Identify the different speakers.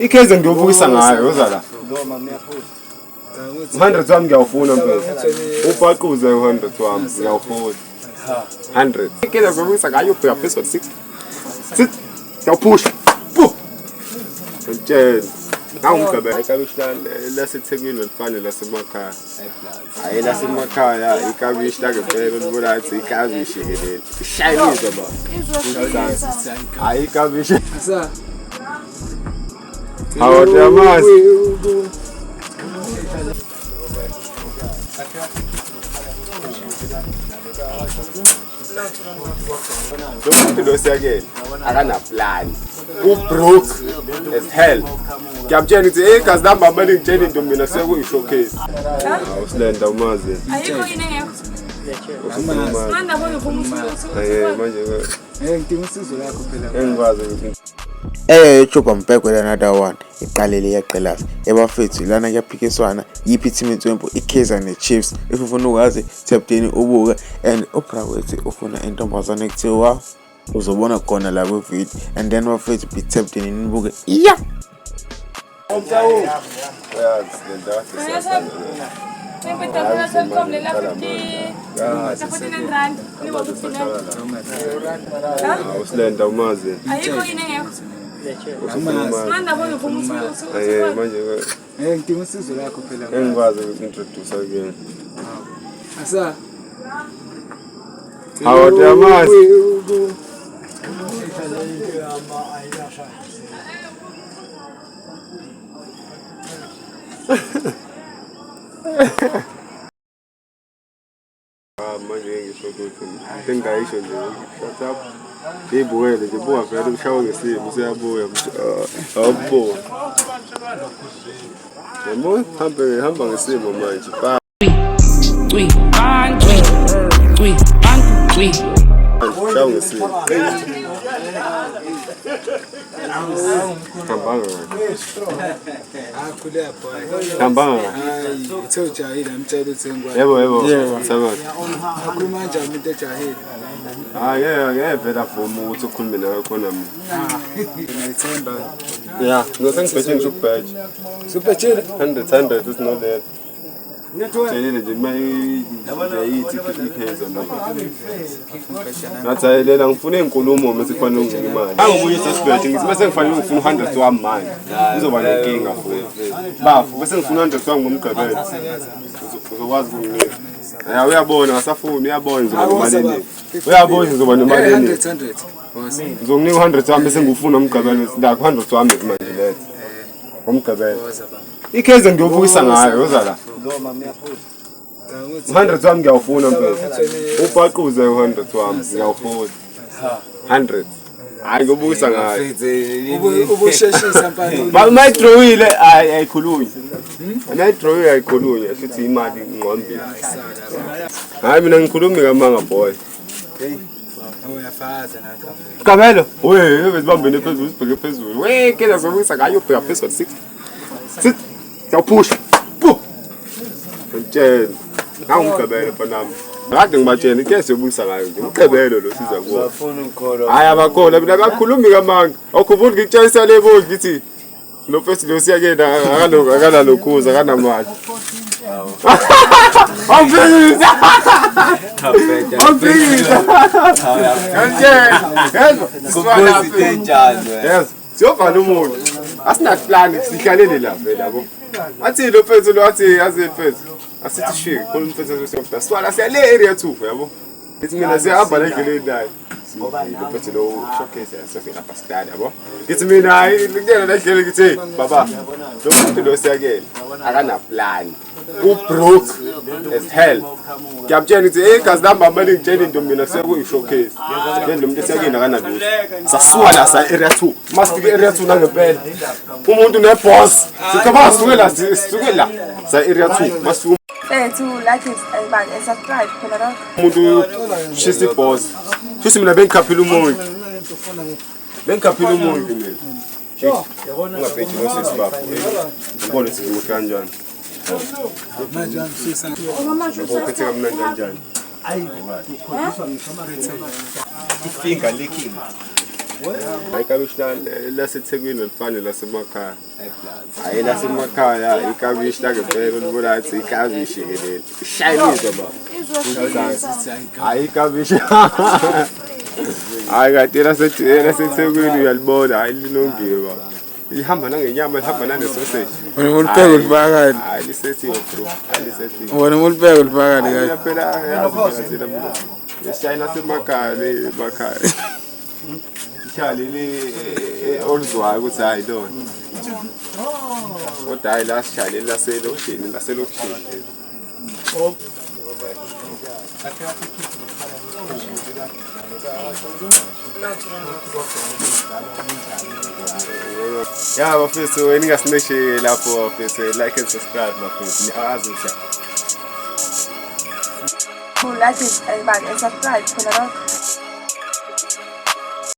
Speaker 1: Ikheze ngiyobukisa ngayo yoza la. 100 wami ngiyawufuna mfethu. Upaquze u100 wami ngiyawufuna. 100. Ikheze ngiyobukisa ngayo ubheka phezulu 6. 6. Ngiyawuphusha. Pu. Ngitshela. Ngangumgqibelo ikabishi laseThekwini lifane lasemakhaya. Hayi lasemakhaya ikabishi langempela ulibona ngathi ikabishi ke leli. Ishayile ba. Hayi ikabishi. Hawu yamazi. Lo muntu lo siyakela akanaplani. U-broke as hell. Ngiyamtshela ukuthi hey gazi lami baba lingitshela into mina sekuyi-showcase. Hawu Slender umazi.
Speaker 2: Ayikho yini engekho.
Speaker 1: Umazi.
Speaker 2: Manje ndabona uphuma usuku.
Speaker 1: Eh manje
Speaker 3: Ngidinga usizo lakho phela.
Speaker 1: engikwazi ukuthi
Speaker 4: YouTube I'm back with another one. Iqalele iyagqilaza. Ebafethu lana kuyaphikiswana yiphi team inswempu iKaizer neChiefs. If ufuna ukwazi tap in ubuke and ubra wethu ufuna intombazane kuthiwa uzobona khona la kwi-video and then bafethu be tapped in nibuke. Yeah.
Speaker 1: uyazi le ndawo
Speaker 2: Ngiphethe Telkom lela 50 49 rand. Nibo 59.
Speaker 1: Hawu Slender umazi.
Speaker 2: Ayikho yini engekho.
Speaker 1: Umazi.
Speaker 2: Manje ndabona uphuma usuku.
Speaker 1: Eh manje
Speaker 3: Ngidinga usizo lakho phela.
Speaker 1: engikwazi uku-introduce kuyena.
Speaker 3: Asa.
Speaker 1: Hawu yamazi. Ah manje ngisho ukuthi into engingayisho nje shut up. Ngiyibukele nje buka vele ushawe ngesimo useyabuya awubuka. Yabo hambe hamba ngesimo manje. Ba
Speaker 5: 3, 1, 3, 3, 1, 3.
Speaker 1: shawe ngesimo. Hambanga kahle.
Speaker 3: Akhule boy.
Speaker 1: Hambanga kahle.
Speaker 3: Hayi, uthe ujahile amtshela ukuthi ngikwazi.
Speaker 1: Yebo yebo. Sabona.
Speaker 3: Akhuluma kanjani umuntu ejahile?
Speaker 1: Hayi ngeke ngeke vele avume ukuthi ukhulume nawe khona mina.
Speaker 3: Ngiyayithemba.
Speaker 1: Yeah, ngose ngibheje ngisho ukubheja.
Speaker 3: Supetshile.
Speaker 1: 100 100 is not that. Tshelile nje mayithi ikheza manje. Ngathi hayi lela ngifuna inkulumo mase kufanele unginike imali. Angomunye sesibheje ngithi mase ngifanele ngifuna 100 wami manje. Kuzoba nenkinga futhi. Bafu bese ngifuna 100 wami ngomgqibelo. Uzokwazi ukunginika. Ya uyabona ngasafuni uyabona ngizoba nemali eningi. Uyabona ngizoba nemali
Speaker 3: 100
Speaker 1: eningi.
Speaker 3: 100. Boss.
Speaker 1: Ngizokunika 100 wami bese ngifuna umgqibelo la 100 wami manje letha. Ngomgqibelo.
Speaker 3: Woza baba.
Speaker 1: Ikheze ngiyobukisa ngayo yoza la. 100 wami ngiyawufuna mfethu. Upaquze u100 wami ngiyawufuna. 100. Hayi ngiyobukisa ngayo.
Speaker 3: Ubusheshisa mfana.
Speaker 1: Mayidrowile hayi ayikhulunywa. Mayidrowile ayikhulunywa futhi imali ngqombile. Hayi mina ngikhulumi kamanga boy.
Speaker 3: Uyafaza nakho.
Speaker 1: Kabelo, we bezibambene phezulu sibheke phezulu. We kena zobukisa ngayo ubheka phezulu 6. 6. Ngiyawuphusha. Pu. Ngitshela. Ngangumgqibelo mfana wami. Kade ngibatshela into esiyobukisa ngayo nje. Umgqibelo lo siza kuwo.
Speaker 6: Bafuna ukukholwa.
Speaker 1: Hayi abakhona mina bakhulumi kamanga. Awukhumbuli ngikutshela le bo ngithi lo first lo siyakena akalokhu akanalokhuza akanamali. Awuphikisa. Awuphikisa. Ngitshela. Yezwa.
Speaker 6: Kubuza into enjani wena?
Speaker 1: Yes, siyovala umuntu. Asinaplan sihlalele la vele yabo. Athi lo mfethu lo athi yazi mfethu. Asithi shiki khona umfethu siyofika. Siwala siya le area 2 yabo. Ithi mina siyahamba le ndleleni naye. Lo mfethu lo showcase siyofika lapha sidala yabo. Ngithi mina hayi ngikuyena la ndleleni ngithi hey baba lo muntu lo siyakela akanaplan. U-broke as hell. Ngiyamtshela ukuthi hey gazi lami baba lingitshela into mina sekuyi-showcase. Then lo muntu esiyakena akanalutho. Sasuka la sa area 2. Masifika area 2 nangempela. Umuntu ne-boss. Sicabanga sisuke la sisuke la sa area 2. Masifika
Speaker 2: Fethu like and subscribe phela lokho.
Speaker 1: umuntu shisa i-boss. Futhi mina bengikhaphile umuntu. Bengikhaphile umuntu mina. Ungabheji nosisi bakho. Ubone ukuthi ngimuhle kanjani.
Speaker 3: Manje uyangisusa.
Speaker 1: Yabo uphethe kamnandi kanjani.
Speaker 6: Finger licking.
Speaker 1: Ikabishi laseThekwini alifani lasemakhaya. Hhayi lasemakhaya ikabishi langempela olibona ngathi ikabishi-ke leli. Shayinizwa baba. Hhayi ikabishi. Hhayi kanti elaseThekwini uyalibona hhayi linongiwe baba. Lihamba nangenyama lihamba nane-sausage.
Speaker 4: Wena umuntu ubheka ulifakani.
Speaker 1: Hhayi lisethiwe bro. Hhayi lisethiwe.
Speaker 4: Wena umuntu ubheka ulifakani kahle.
Speaker 1: Phela yazi phela thina mina. Sishayela semakhaya le emakhaya. Ishaya leli oluzwayo ukuthi hayi lona. Kodwa hayi la sishaya leli laselokishini laselokishini. Ya bafethu wena ingasincishi lapho bafethu like and subscribe bafethu. Niyazi ukuthi
Speaker 7: Like and subscribe khona lokho.